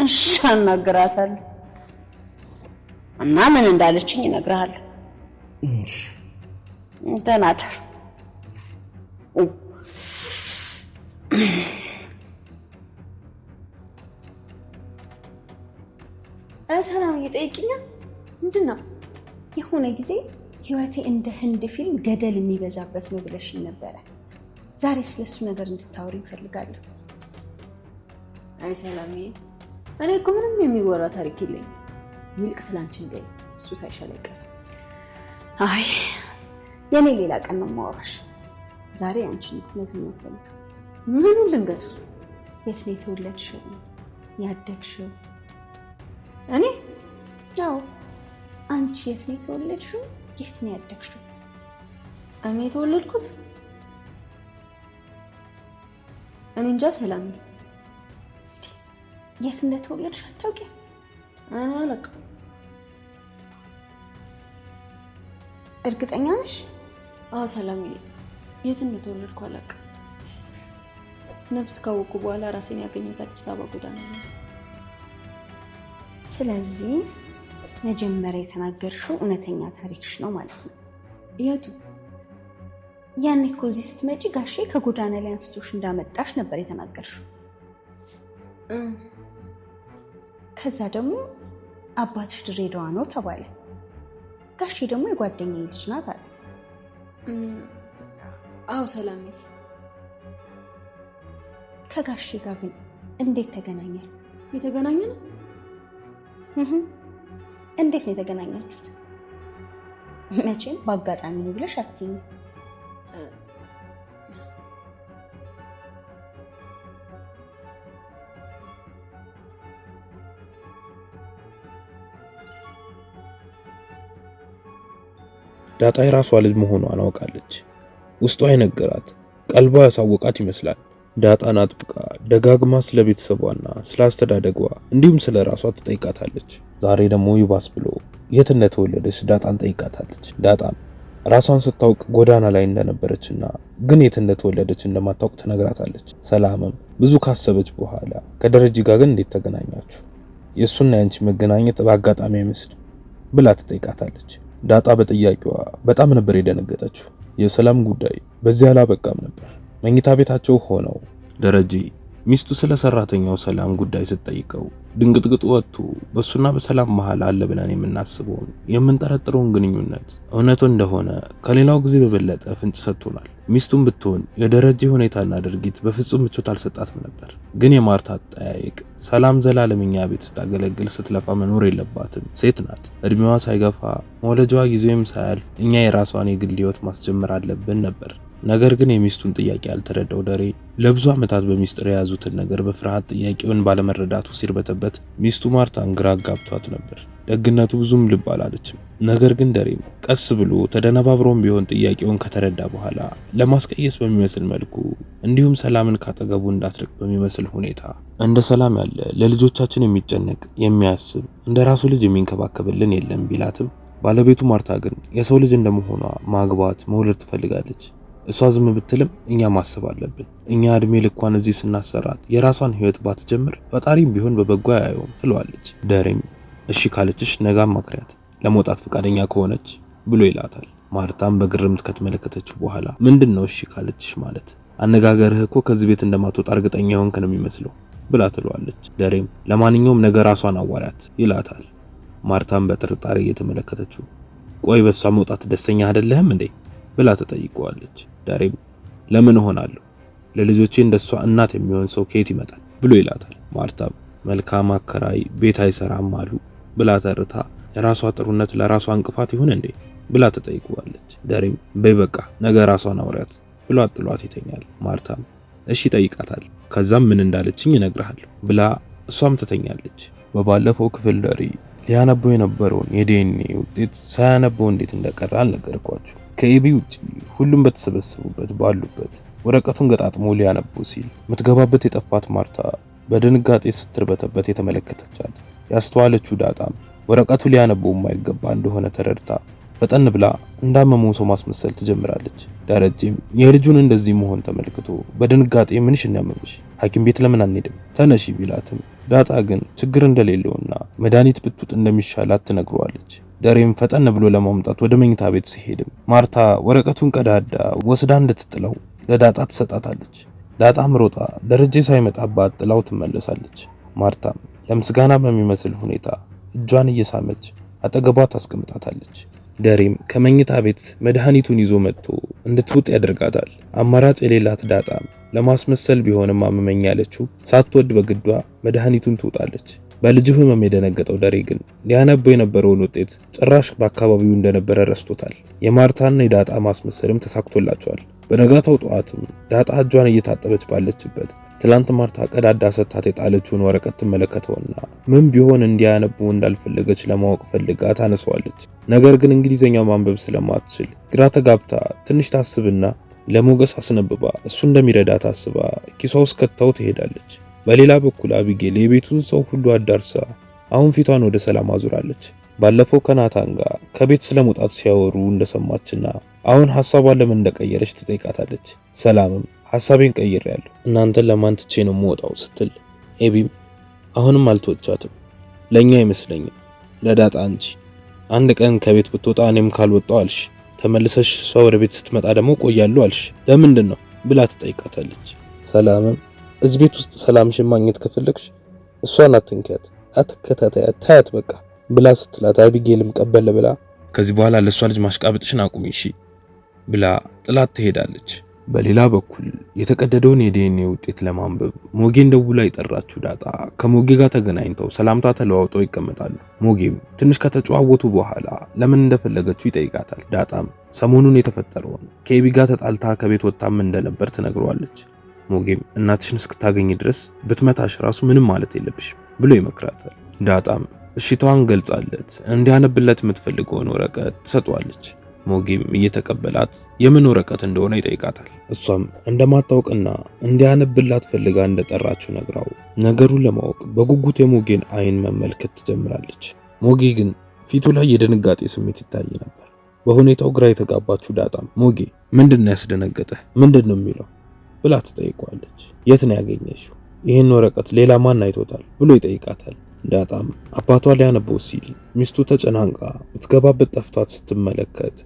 እሺ አናግራታለሁ እና ምን እንዳለችኝ እነግርሃለሁ። እሺ። ደህና እደር። ሰላም እየጠይቅኛ ምንድን ነው? የሆነ ጊዜ ህይወቴ እንደ ህንድ ፊልም ገደል የሚበዛበት ነው ብለሽኝ ነበረ። ዛሬ ስለሱ ነገር እንድታወሪ እፈልጋለሁ። አይ ሰላምዬ፣ እኔ እኮ ምንም የሚወራ ታሪክ የለኝም። ይልቅ ስለ አንቺ ንገሪኝ፣ እሱ ሳይሻል አይቀርም። አይ የኔ ሌላ ቀን ነው የማወራሽ። ዛሬ አንቺን እንድትነግሪኝ ነው የምፈልገው። ምኑን ልንገርሽ? የት ነው የተወለድሽው? ያደግሽው? እኔ? አዎ፣ አንቺ የት ነው የተወለድሽው? የት ነው ያደግሽው? እኔ የተወለድኩት እኔ እንጃ ሰላምዬ። የት እንደተወለድሽ አታውቂም? እኔ አላውቅም። እርግጠኛ ነሽ? አዎ ሰላምዬ፣ የት እንደተወለድኩ አላውቅም። ነፍስ ካወቅኩ በኋላ ራሴን ያገኘሁት አዲስ አበባ ጎዳና ነው። ስለዚህ መጀመሪያ የተናገርሽው እውነተኛ ታሪክሽ ነው ማለት ነው። የቱ? ያኔ እኮ እዚህ ስትመጪ ጋሼ ከጎዳና ላይ አንስቶሽ እንዳመጣሽ ነበር የተናገርሽው። ከዛ ደግሞ አባትሽ ድሬዳዋ ነው ተባለ። ጋሼ ደግሞ የጓደኛዬ ልጅ ናት አለ። አዎ ሰላምዬ። ከጋሼ ጋር ግን እንዴት ተገናኛል? የተገናኘ ነው? እንዴት ነው የተገናኛችሁት? መቼም በአጋጣሚ ነው ብለሽ አትይኝም። ዳጣ የራሷ ልጅ መሆኗን አውቃለች። ውስጧ የነገራት ቀልቧ ያሳወቃት ይመስላል። ዳጣን አጥብቃ ደጋግማ ስለ ቤተሰቧና ስለ አስተዳደጓ እንዲሁም ስለ ራሷ ትጠይቃታለች። ዛሬ ደግሞ ይባስ ብሎ የት እንደተወለደች ዳጣን ጠይቃታለች። ዳጣም ራሷን ስታውቅ ጎዳና ላይ እንደነበረችና ግን የት እንደተወለደች እንደማታውቅ ትነግራታለች። ሰላምም ብዙ ካሰበች በኋላ ከደረጀ ጋር ግን እንዴት ተገናኛችሁ? የእሱና ያንቺ መገናኘት በአጋጣሚ አይመስልም ብላ ትጠይቃታለች። ዳጣ በጥያቄዋ በጣም ነበር የደነገጠችው። የሰላም ጉዳይ በዚህ አላበቃም ነበር። መኝታ ቤታቸው ሆነው ደረጀ ሚስቱ ስለ ሰራተኛው ሰላም ጉዳይ ስትጠይቀው ድንግጥግጡ ወጥቶ በሱና በሰላም መሃል አለ ብለን የምናስበውን የምንጠረጥረውን ግንኙነት እውነቱ እንደሆነ ከሌላው ጊዜ በበለጠ ፍንጭ ሰጥቶናል። ሚስቱም ብትሆን የደረጀ ሁኔታና ድርጊት በፍጹም ምቾት አልሰጣትም ነበር። ግን የማርታ አጠያየቅ ሰላም ዘላለምኛ ቤት ስታገለግል ስትለፋ መኖር የለባትም፣ ሴት ናት፣ እድሜዋ ሳይገፋ መውለጃዋ ጊዜም ሳያልፍ እኛ የራሷን የግል ህይወት ማስጀመር አለብን ነበር። ነገር ግን የሚስቱን ጥያቄ ያልተረዳው ደሬ ለብዙ ዓመታት በሚስጥር የያዙትን ነገር በፍርሃት ጥያቄውን ባለመረዳቱ ሲርበተበት ሚስቱ ማርታን ግራ አጋብቷት ነበር። ደግነቱ ብዙም ልብ አላለችም። ነገር ግን ደሬም ቀስ ብሎ ተደነባብሮም ቢሆን ጥያቄውን ከተረዳ በኋላ ለማስቀየስ በሚመስል መልኩ እንዲሁም ሰላምን ካጠገቡ እንዳትርቅ በሚመስል ሁኔታ እንደ ሰላም ያለ ለልጆቻችን የሚጨነቅ የሚያስብ እንደ ራሱ ልጅ የሚንከባከብልን የለም ቢላትም ባለቤቱ ማርታ ግን የሰው ልጅ እንደመሆኗ ማግባት መውለድ ትፈልጋለች። እሷ ዝም ብትልም እኛ ማሰብ አለብን። እኛ እድሜ ልኳን እዚህ ስናሰራት የራሷን ህይወት ባትጀምር ፈጣሪም ቢሆን በበጎ አያየውም ትለዋለች። ደሬም እሺ ካለችሽ ነገ አማክሪያት ለመውጣት ፈቃደኛ ከሆነች ብሎ ይላታል። ማርታም በግርምት ከተመለከተችው በኋላ ምንድነው እሺ ካለችሽ ማለት? አነጋገርህ እኮ ከዚህ ቤት እንደማትወጣ እርግጠኛ የሆንክ ነው የሚመስለው ብላ ትለዋለች። ደሬም ለማንኛውም ነገ ራሷን አዋሪያት ይላታል። ማርታም በጥርጣሬ እየተመለከተችው ቆይ በሷ መውጣት ደስተኛ አይደለህም እንዴ ብላ ትጠይቀዋለች። ደሬም ለምን እሆናለሁ? ለልጆቼ እንደሷ እናት የሚሆን ሰው ከየት ይመጣል ብሎ ይላታል። ማርታም መልካም አከራይ ቤት አይሰራም አሉ ብላ ተርታ የራሷ ጥሩነት ለራሷ እንቅፋት ይሁን እንዴ ብላ ትጠይቀዋለች። ደሬም በይ በቃ ነገ ራሷን አውሪያት ብሎ ጥሏት ይተኛል። ማርታም እሺ ይጠይቃታል። ከዛም ምን እንዳለችኝ እነግርሃለሁ ብላ እሷም ትተኛለች። በባለፈው ክፍል ደሬ ሊያነበው የነበረውን የዲኤንኤ ውጤት ሳያነበው እንዴት እንደቀረ አልነገርኳችሁ። ከኤቢ ውጪ ሁሉም በተሰበሰቡበት ባሉበት ወረቀቱን ገጣጥሞ ሊያነበው ሲል ምትገባበት የጠፋት ማርታ በድንጋጤ ስትርበተበት የተመለከተቻት ያስተዋለችው ዳጣም ወረቀቱ ሊያነበው የማይገባ እንደሆነ ተረድታ ፈጠን ብላ እንዳመመው ሰው ማስመሰል ትጀምራለች። ደረጀም የልጁን እንደዚህ መሆን ተመልክቶ በድንጋጤ ምንሽ እንዳመመሽ ሐኪም ቤት ለምን አንሄድም ተነሺ ቢላትም ዳጣ ግን ችግር እንደሌለውና መድኃኒት ብትውጥ እንደሚሻላት ትነግረዋለች። ደሬም ፈጠን ብሎ ለማምጣት ወደ መኝታ ቤት ሲሄድም ማርታ ወረቀቱን ቀዳዳ ወስዳ እንድትጥለው ለዳጣ ትሰጣታለች። ዳጣም ሮጣ ደረጀ ሳይመጣባት ጥላው ትመለሳለች። ማርታም ለምስጋና በሚመስል ሁኔታ እጇን እየሳመች አጠገቧ ታስቀምጣታለች። ደሬም ከመኝታ ቤት መድኃኒቱን ይዞ መጥቶ እንድትውጥ ያደርጋታል። አማራጭ የሌላት ዳጣም ለማስመሰል ቢሆንም አመመኝ ያለችው ሳትወድ በግዷ መድኃኒቱን ትውጣለች። በልጁ ህመም የደነገጠው ደሬ ግን ሊያነበው የነበረውን ውጤት ጭራሽ በአካባቢው እንደነበረ ረስቶታል። የማርታና የዳጣ ማስመሰልም ተሳክቶላቸዋል። በነጋታው ጠዋትም ዳጣ እጇን እየታጠበች ባለችበት ትላንት ማርታ ቀዳዳ ሰታት የጣለችውን ወረቀት ትመለከተውና ምን ቢሆን እንዲያነቡ እንዳልፈለገች ለማወቅ ፈልጋ ታነሳዋለች። ነገር ግን እንግሊዘኛ ማንበብ ስለማትችል ግራ ተጋብታ ትንሽ ታስብና ለሞገስ አስነብባ እሱ እንደሚረዳ ታስባ ኪሷ ውስጥ ከተው ትሄዳለች። በሌላ በኩል አቢጌል የቤቱን ሰው ሁሉ አዳርሳ አሁን ፊቷን ወደ ሰላም አዙራለች። ባለፈው ከናታን ጋር ከቤት ስለመውጣት ሲያወሩ እንደሰማችና አሁን ሐሳቧን ለምን እንደቀየረች ትጠይቃታለች። ሰላምም ሐሳቤን ቀይሬያለሁ፣ እናንተን ለማን ትቼ ነው የምወጣው ስትል ኤቢም አሁንም አልተወቻትም፣ ለኛ አይመስለኝም ለዳጣ እንጂ አንድ ቀን ከቤት ብትወጣ እኔም ካልወጣው አልሽ፣ ተመልሰሽ እሷ ወደ ቤት ስትመጣ ደግሞ ቆያለሁ አልሽ፣ ለምንድን ነው ብላ ትጠይቃታለች። ሰላምም እዚህ ቤት ውስጥ ሰላምሽን ማግኘት ከፈለግሽ እሷን አትንኪያት፣ አትከታተያት፣ ታያት በቃ ብላ ስትላት አቢጌልም ቀበል ብላ ከዚህ በኋላ ለእሷ ልጅ ማሽቃበጥሽን አቁሚ እሺ ብላ ጥላት ትሄዳለች። በሌላ በኩል የተቀደደውን የዲኤንኤ ውጤት ለማንበብ ሞጌን ደውላ የጠራችው ዳጣ ከሞጌ ጋር ተገናኝተው ሰላምታ ተለዋውጠው ይቀመጣሉ። ሞጌም ትንሽ ከተጨዋወቱ በኋላ ለምን እንደፈለገችው ይጠይቃታል። ዳጣም ሰሞኑን የተፈጠረውን ከኤቢ ጋር ተጣልታ ከቤት ወጥታም እንደነበር ትነግረዋለች። ሞጌም እናትሽን እስክታገኝ ድረስ ብትመታሽ ራሱ ምንም ማለት የለብሽም ብሎ ይመክራታል። ዳጣም እሽታዋን ገልጻለት እንዲያነብለት የምትፈልገውን ወረቀት ትሰጠዋለች። ሞጌም እየተቀበላት የምን ወረቀት እንደሆነ ይጠይቃታል። እሷም እንደማታውቅና እንዲያነብላት ፈልጋ እንደጠራችው ነግራው ነገሩን ለማወቅ በጉጉት የሞጌን አይን መመልከት ትጀምራለች። ሞጌ ግን ፊቱ ላይ የድንጋጤ ስሜት ይታይ ነበር። በሁኔታው ግራ የተጋባችው ዳጣም ሞጌ ምንድን ነው ያስደነገጠ? ምንድን ነው የሚለው ብላ ትጠይቀዋለች። የት ነው ያገኘሽው? ይህን ወረቀት ሌላ ማን አይቶታል? ብሎ ይጠይቃታል። ዳጣም አባቷ ሊያነበው ሲል ሚስቱ ተጨናንቃ የምትገባበት ጠፍቷት ስትመለከት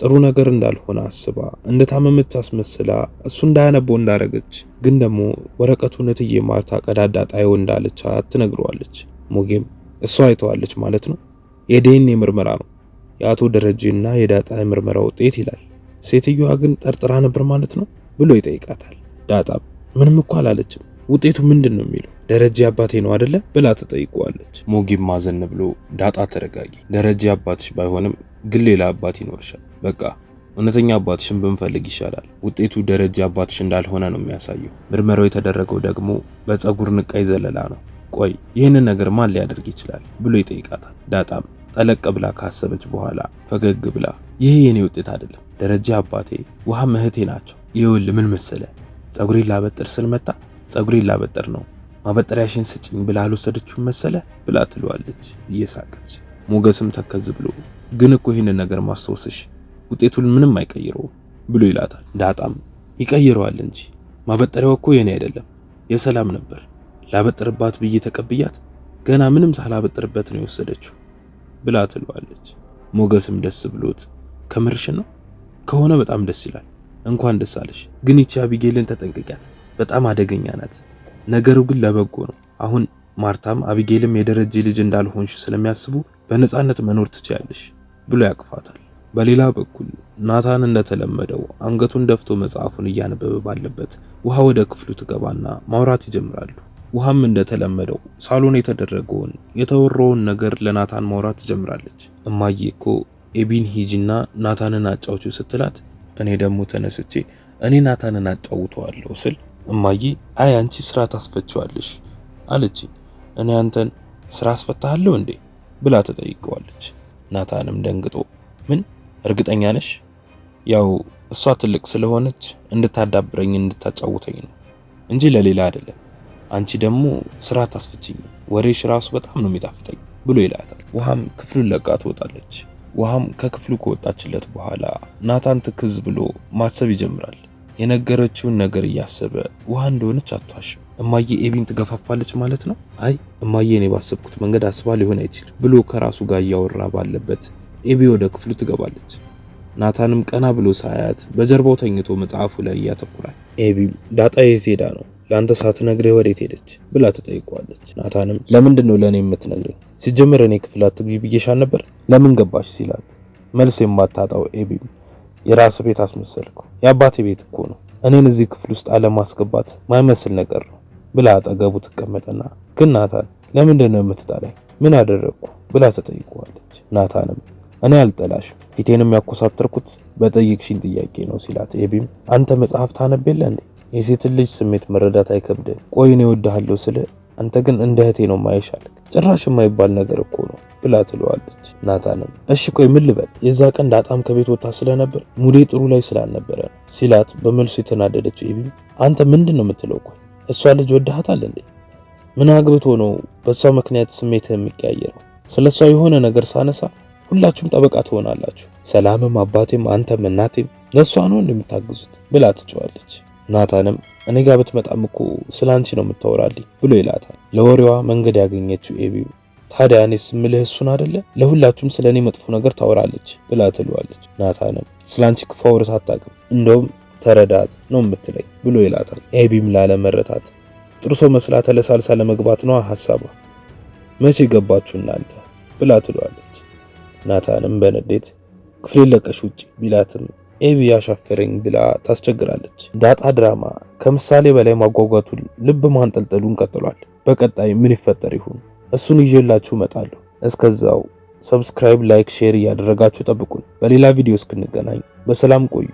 ጥሩ ነገር እንዳልሆነ አስባ እንደታመመች አስመስላ እሱ እንዳያነበው እንዳረገች ግን ደግሞ ወረቀቱን እትዬ ማርታ ቀዳዳ ጣየው እንዳለቻት ትነግረዋለች። ሞጌም እሷ አይተዋለች ማለት ነው፣ የዲኤንኤ ምርመራ ነው የአቶ ደረጀና የዳጣ የምርመራ ውጤት ይላል። ሴትዮዋ ግን ጠርጥራ ነበር ማለት ነው ብሎ ይጠይቃታል። ዳጣም ምንም እኮ አላለችም፣ ውጤቱ ምንድን ነው የሚለው ደረጀ አባቴ ነው አይደለ ብላ ትጠይቀዋለች። ሞጌም ማዘን ብሎ ዳጣ ተረጋጊ፣ ደረጀ አባትሽ ባይሆንም ግን ሌላ አባት ይኖርሻል። በቃ እውነተኛ አባትሽን ብንፈልግ ይሻላል። ውጤቱ ደረጀ አባትሽ እንዳልሆነ ነው የሚያሳየው። ምርመራው የተደረገው ደግሞ በፀጉር ንቃይ ዘለላ ነው። ቆይ ይህንን ነገር ማን ሊያደርግ ይችላል ብሎ ይጠይቃታል። ዳጣም ጠለቅ ብላ ካሰበች በኋላ ፈገግ ብላ ይሄ የኔ ውጤት አይደለም፣ ደረጀ አባቴ፣ ውሃም እህቴ ናቸው። ይኸውልህ ምን መሰለ ፀጉሬን ላበጥር ስል መጣ ፀጉሬን ላበጥር ነው ማበጠሪያሽን ስጭኝ ብላ አልወሰደችውም መሰለ ብላ ትለዋለች እየሳቀች። ሞገስም ተከዝ ብሎ ግን እኮ ይህንን ነገር ማስታወስሽ ውጤቱን ምንም አይቀይረውም ብሎ ይላታል። ዳጣም ይቀይረዋል እንጂ ማበጠሪያው እኮ የኔ አይደለም የሰላም ነበር፣ ላበጥርባት ብዬ ተቀብያት ገና ምንም ሳላበጥርበት ነው የወሰደችው ብላ ትለዋለች። ሞገስም ደስ ብሎት ከምርሽ ነው ከሆነ በጣም ደስ ይላል፣ እንኳን ደስ አለሽ። ግን ይቺ አቢጌልን ተጠንቅቂያት፣ በጣም አደገኛ ናት። ነገሩ ግን ለበጎ ነው። አሁን ማርታም አቢጌልም የደረጀ ልጅ እንዳልሆንሽ ስለሚያስቡ በነፃነት መኖር ትችያለሽ ብሎ ያቅፋታል። በሌላ በኩል ናታን እንደተለመደው አንገቱን ደፍቶ መጽሐፉን እያነበበ ባለበት ውሃ ወደ ክፍሉ ትገባና ማውራት ይጀምራሉ። ውሃም እንደተለመደው ሳሎን የተደረገውን የተወራውን ነገር ለናታን ማውራት ትጀምራለች። እማዬ እኮ ኤቢን ሂጂና ናታንን አጫውቺው ስትላት እኔ ደግሞ ተነስቼ እኔ ናታንን አጫውተዋለሁ ስል እማዬ አይ አንቺ ስራ ታስፈችዋለሽ አለች። እኔ አንተን ስራ አስፈታለሁ እንዴ ብላ ተጠይቀዋለች። ናታንም ደንግጦ ምን እርግጠኛ ነሽ? ያው እሷ ትልቅ ስለሆነች እንድታዳብረኝ እንድታጫውተኝ ነው እንጂ ለሌላ አይደለም። አንቺ ደግሞ ስራ ታስፈችኝ፣ ወሬሽ ራሱ በጣም ነው የሚጣፍጠኝ ብሎ ይላታል። ውሃም ክፍሉን ለቃ ትወጣለች። ውሃም ከክፍሉ ከወጣችለት በኋላ ናታን ትክዝ ብሎ ማሰብ ይጀምራል። የነገረችውን ነገር እያሰበ ውሃ እንደሆነች አትዋሽም፣ እማዬ ኤቢን ትገፋፋለች ማለት ነው። አይ እማዬ እኔ ባሰብኩት መንገድ አስባ ሊሆን አይችልም ብሎ ከራሱ ጋር እያወራ ባለበት ኤቢ ወደ ክፍሉ ትገባለች። ናታንም ቀና ብሎ ሳያት በጀርባው ተኝቶ መጽሐፉ ላይ ያተኩራል። ኤቢም ዳጣ የት ሄዳ ነው ለአንተ ሳትነግርህ ወዴት ሄደች ብላ ትጠይቀዋለች። ናታንም ለምንድን ነው ለእኔ የምትነግረኝ? ሲጀመር እኔ ክፍል አትግቢ ብዬሻል ነበር ለምን ገባሽ ሲላት መልስ የማታጣው ኤቢም የራስ ቤት አስመሰልከው፣ የአባቴ ቤት እኮ ነው፣ እኔን እዚህ ክፍል ውስጥ አለማስገባት ማይመስል ነገር ነው ብላ አጠገቡ ትቀመጥና ግን ናታን ለምንድን ነው የምትጠላኝ? ምን አደረግኩ ብላ ትጠይቀዋለች። ናታንም እኔ አልጠላሽም፣ ፊቴንም ያኮሳተርኩት በጠየቅሽኝ ጥያቄ ነው ሲላት ኤቢም አንተ መጽሐፍ ታነብ የለ እንዴ? የሴትን ልጅ ስሜት መረዳት አይከብድም? ቆይ እኔ እወድሃለሁ ስልህ አንተ ግን እንደ እህቴ ነው ማይሽ አልክ። ጭራሽ የማይባል ነገር እኮ ነው ብላ ትለዋለች። ናታንም እሺ ቆይ ምን ልበል፣ የዛ ቀን ዳጣም ከቤት ወጥታ ስለነበር ሙዴ ጥሩ ላይ ስላልነበረ ነው ሲላት በመልሱ የተናደደችው ኤቢም አንተ ምንድን ነው የምትለው? ቆይ እሷ ልጅ ወድሃታል እንዴ? ምን አግብቶ ነው በእሷ ምክንያት ስሜትህ የሚቀያየረው? ስለሷ የሆነ ነገር ሳነሳ ሁላችሁም ጠበቃ ትሆናላችሁ። ሰላምም አባቴም አንተም እናቴም ለእሷ ነው እንደምታግዙት ብላ ትጨዋለች። ናታንም እኔ ጋር ብትመጣም እኮ ስለ አንቺ ነው የምታወራልኝ ብሎ ይላታል። ለወሬዋ መንገድ ያገኘችው ኤቢ ታዲያ እኔስ ምልህ እሱን አይደለ ለሁላችሁም ስለ እኔ መጥፎ ነገር ታወራለች ብላ ትለዋለች። ናታንም ስለ አንቺ ክፉ አውርታ አታውቅም፣ እንደውም ተረዳት ነው የምትለኝ ብሎ ይላታል። ኤቢም ላለመረታት ጥሩ ሰው መስላ ተለሳልሳ ለመግባት ነው ሐሳቧ። መቼ ገባችሁ እናንተ ብላ ትለዋለች። ናታንም በንዴት ክፍሌን ለቀሽ ውጪ ቢላትም ኤቢ ያሻፈረኝ ብላ ታስቸግራለች። ዳጣ ድራማ ከምሳሌ በላይ ማጓጓቱን ልብ ማንጠልጠሉን ቀጥሏል። በቀጣይ ምን ይፈጠር ይሆን? እሱን ይዤላችሁ እመጣለሁ። እስከዛው subscribe፣ like፣ share እያደረጋችሁ ጠብቁን። በሌላ ቪዲዮ እስክንገናኝ በሰላም ቆዩ።